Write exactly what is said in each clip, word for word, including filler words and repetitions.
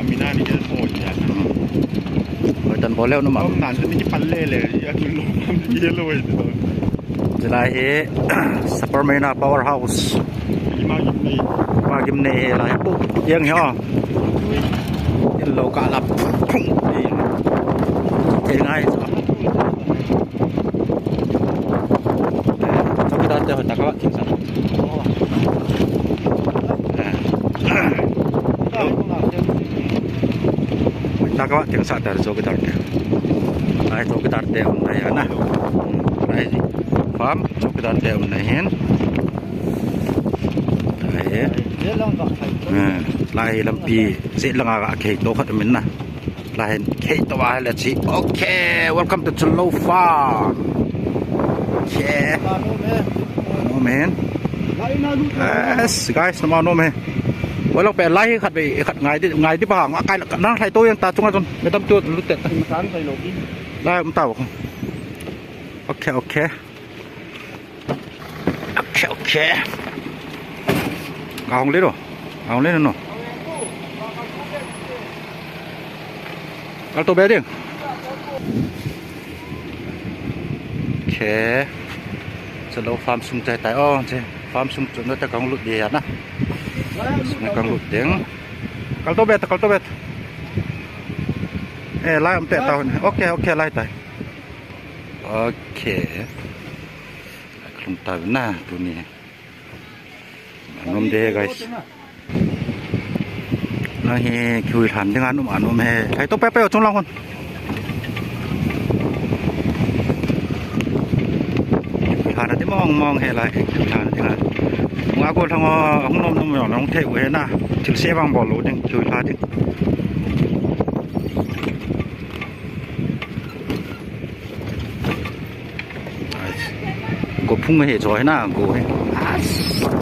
Amina ni ke po ya. Oi, tan boleh nu ma. Om nan ni ke palle le, ya tu lo pam ye lo e. Chulai hi Saparmeina Powerhouse. Ima gimnei. Ima gimnei hi lai. Pu yang hi o. In lo ka lap. Thei ngai. Chowkidar te ho ta ka thing sa. Ta ka thing sa ta chowkidar te. Ai chowkidar te um na ya na. Ai farm chowkidar te um na hin. Ai. Lai lampi se langa ka khei to khat min na. Lai khei to a le chi. Okay, welcome to Chulou Farm. Okay. No man. Yes, guys, no man, no man. Wala pe lai khat be khat ngai di ngai di ba ngai kai na lai to yang ta chunga chun. Metam tu lu te. Lai um ta. Okay, okay. Okay, okay. Ahong le no. Ahong le no. Kal to be ding. Khe. Chalo farm sung chai tai o, che. Farm sung chu no ta kang lut dia na. Sung kang lut ding. Kal to be ta, kal to be ta. Eh, lai am te ta. Okay, okay, lai tai. Okay. Khlung ta na tuni. Anom de, guys. Nang hi khui lhan ding anom, anom he. Hai to pe pe o chung lang hon. Khui lhan ding mong mong he lai, khui lhan ding a. Nga ko thang o, hung nom nom yong, nong thei u he na. Thil se bang bol lo ding, khui lhan ding. Go phung he, choi na go he.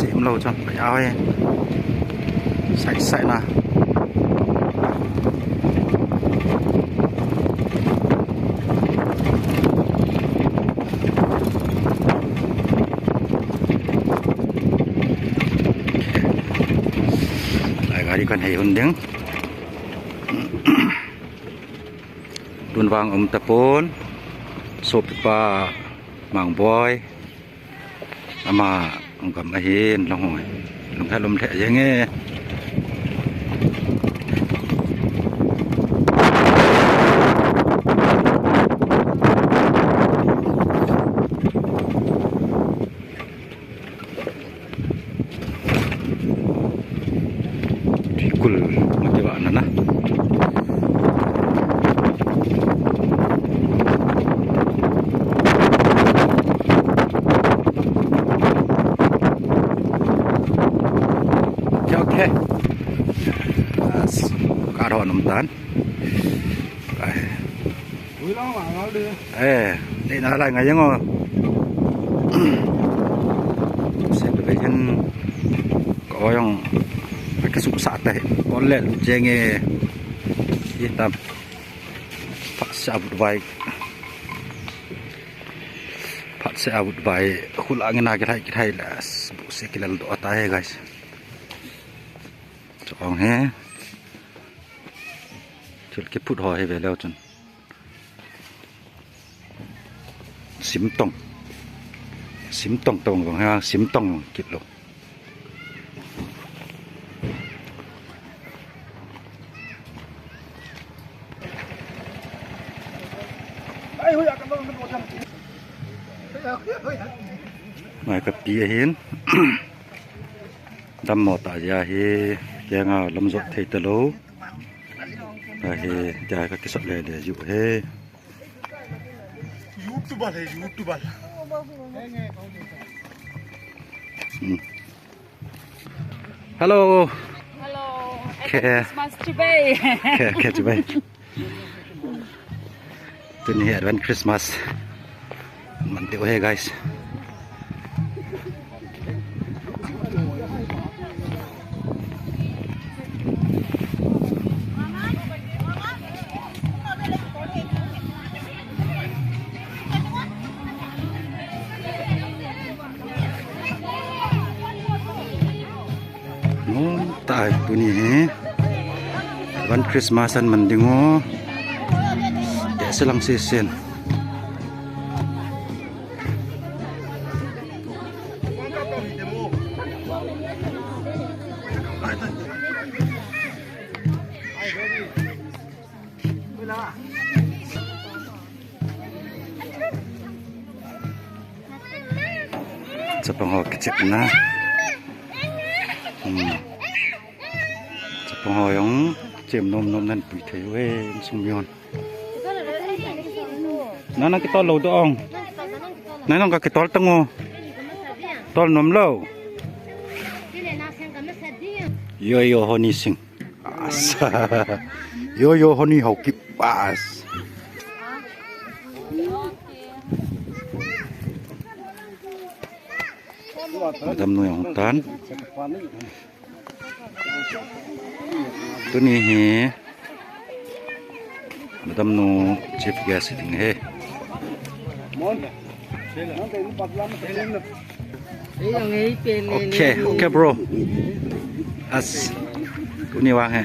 Chim lo chang ya he. Sai sai na. Lai gari kan hei hun ding. Tun vang um tapon, sopipa Mangboi, ama gam ahin, long hoi, long khat lom lheh jeng e. Thikul mati va nana. Okay, okay. As, ka ro nom tan. Ai. Eh, ni na lai ngai jeng o. Se pe hin ko jong ka su sa ta he. Ko le lu jeng e. Ye tam. Phat se a vut vai. Phat se a vut vai. Hula nge na ke thai ke thai la. Bu se ke lal do ta he, guys. Chong he. Thil kiphut ho hi ve leu chun. Simtong. Simtong tong vang ha, simtong kit lo. Mai ka pi ahin. Dammo ta jia hi, kenga lam jot thei talou. Ahi, tia ka kisat le le ju he. YouTuber hai, YouTuber. Hmm. Hello. Hello. Ke. Happy Christmas, chibai. Ke, ke, chibai. Tuni hi Advance Christmas. Man diu he, guys. Nom tai tuni hi. Advance Christmas an man ding o. Te selang sesen. Chapang ho kichep na. Hmm. Chapang ho jong chem nom nom nan pui thei uve, insung mi hon. Na, na kitol lou doh ong. Na nong ka kitol tang o. Tol nom lou. Yo, yo, honey sing. Asa. Yo, yo, honey, how keep pass. Madam nu jong tan. Tuni hi Madam nu chief guest ding he. Okay, okay, bro. As tuni vang he.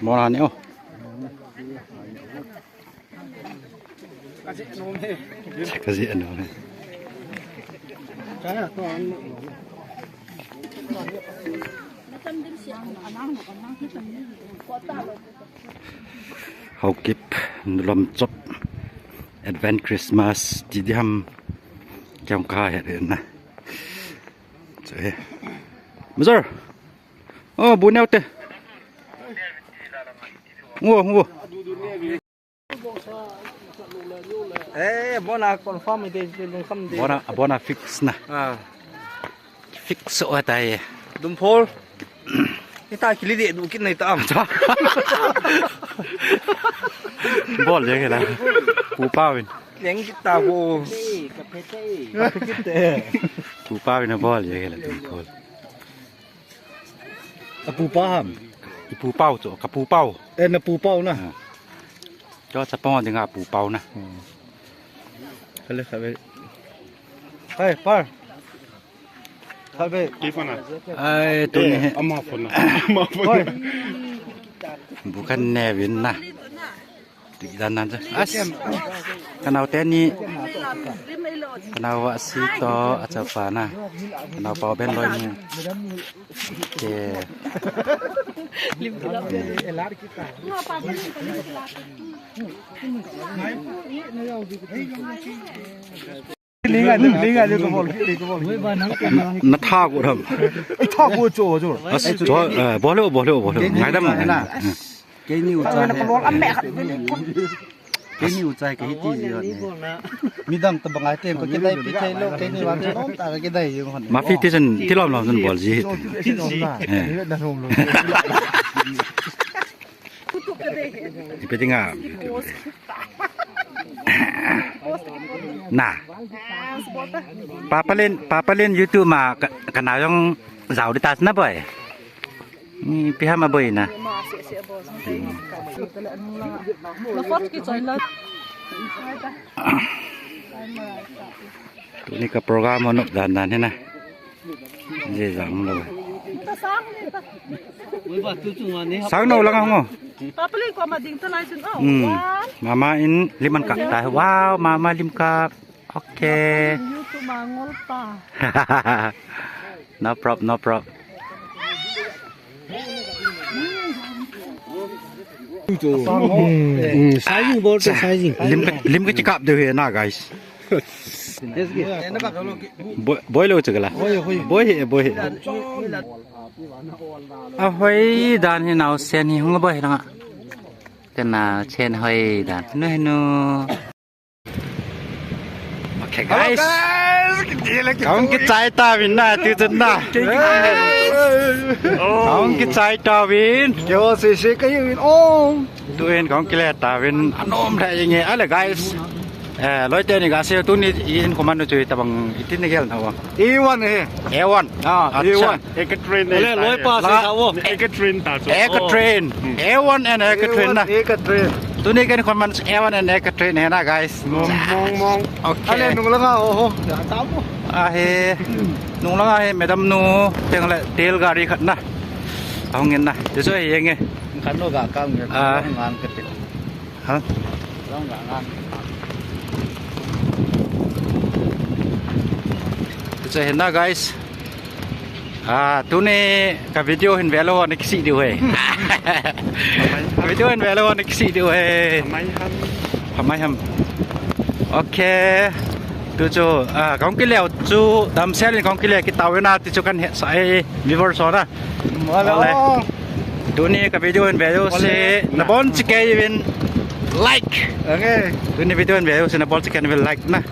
Mona ni o. Kaji anu ni. Haokip, Nulamchop, Advent Christmas, ti di ham, kiam ka he na. Che. Mazar. Oh, bu neo te. Ngo, ngo. Eh, bona confirm de, de lungkham de. Bona, bona fix na. Ah. Fix o tai. Dumphol. Ita kili de du kin nai ta am. Bol je ke la. Pu Pau in. Leng kita ko. Pu Pau in bol je ke la Dumphol. Ka pu pa ham. I pu pau chu, ka pu pau. Eh, na pu pau na. Ah. Cho chapang dinga pu pau na. Hmm. Khale, khale. Hai, par. Khale. Ki phone na? Ai, tu ni. Eh, ama phone na. Ama phone na. Bukan ne win na. Ti dan dan chu. As. Ka nao teni. Ka nao a si to a chapa na. Ka nao pau ben loi mu. Te. Na tha ko ram. Ei tha ko cho cho. As cho, eh, bol o, bol o, bol o. Ngai dam. Keini u chai. Keini u chai kahi ti ji hon. Midang tabang ai teng ko kidai pi thei lou, keini vang nom ta kidai ji hon. Ma fi ti chen ti lom lom chen bol ji. Eh. Ipi dinga. Na. Papa Len, Papa Len YouTube ma ka, ka nao jong jao di ta na boi. Ni pi ham a boi na. Tuni ka program ho nop dan dan hi na. Je jang lo. Sang no lang ho. Papa Len ko ma ding ta lai chun o. Hmm. Mama in lim an kap ta. Wow, mama lim kap. Okay. YouTube ma ngol pa. No prob, no prob. Hmm, hmm, sizing bol te, sizing. Lim ka, lim ka chikap de he na, guys. Boi, boi lo chakala. Boi he, boi he. Ahoi dan hi nao sen hi hung boi he na. Tena sen hoi dan. Nu he nu. Okay, guys. Hello, guys. Kahung kichai tauvin na, tu chun na. Kahung kichai tauvin. Keiho sese kahiuvin. Oh. Tuin kahung kile tauvin. Anom lheh jenge. Ale, guys. Eh, loi teni ga sei tuni in command chu tabang itin gel na wa. A one he. A one. Ah, acha. A one. Ek train. Ale, loi pa sei ta wo. Ek train ta chu. Ek train. A one and ek train na. Ek train. Tuni ken command A one and ek train he na, guys. Mong, mong, mong. Okay. Ale, nung langa, oho. Ahe. Nung langa he, madam nu, teng le, tel gari khat na. Ahung in na. Tichu he yeng e. Khat no ga kang nge. Ah. Ngang ka te. Ha? Ngang, ngang. Tichu he na, guys. Ah, tuni ka video hin velou ho na kisih diu he. Ka video hin velou ho na kisih diu he. Hamai ham. Hamai ham. Okay. Tu chu, ah, kahung kile u chu, damsel in kahung kile kit tauvin na, ti chu kahin hetsah e, viewers ho na. Hello. Ole. Tuni ka video hin velou se, nabon cheh kei uvin like. Okay. Tuni video hin velou se, nabon cheh kei uvin like na.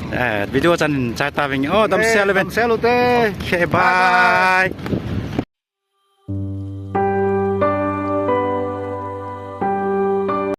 Eh, video chan chai tauvin. Oh, damsel uvin. Damsel u te. Okay, bye. Bye, bye.